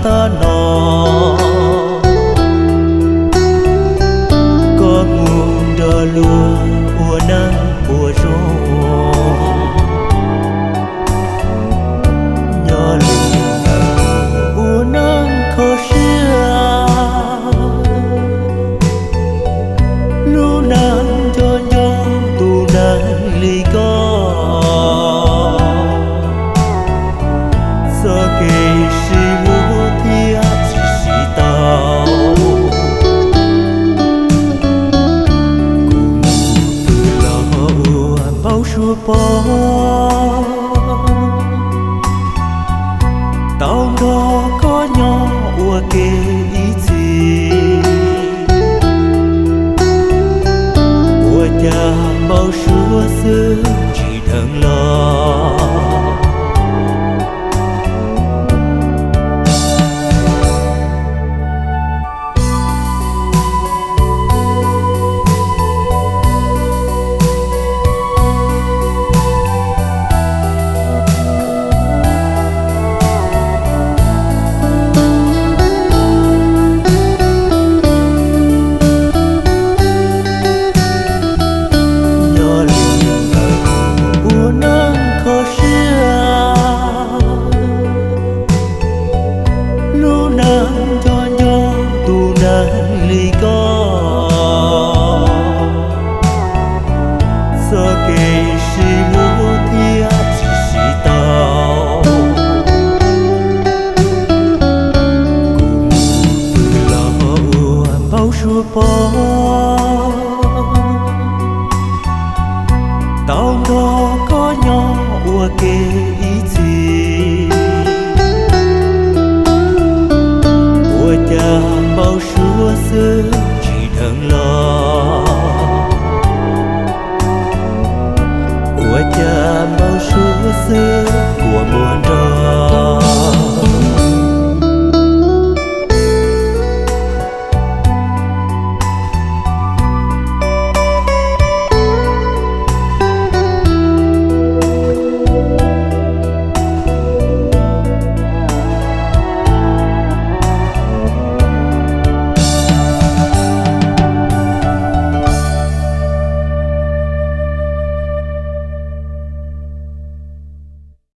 Tab no koj mus nrog luag ua neej ua zoo, nyob li ntawd ua neej kho siab. Lub neej nco nco tus neeg li koj, txoj kev sib hlub thiaj tsis sib tau. Kuv mus pw los ua npau suav pom, tau nrog koj nyob ua ke ib txhis. Ua cas npau suav xwb tsis dheev los. Nyob li ntawd ua neej kho siab. Lub neej nco nco tus neeg li koj, txoj kev sib hlub thiaj tsis sib tau. Kuv mus pw los ua npau suav pom, tau nrog koj nyob ua ke ib txhis. Ua cas npau suav xwb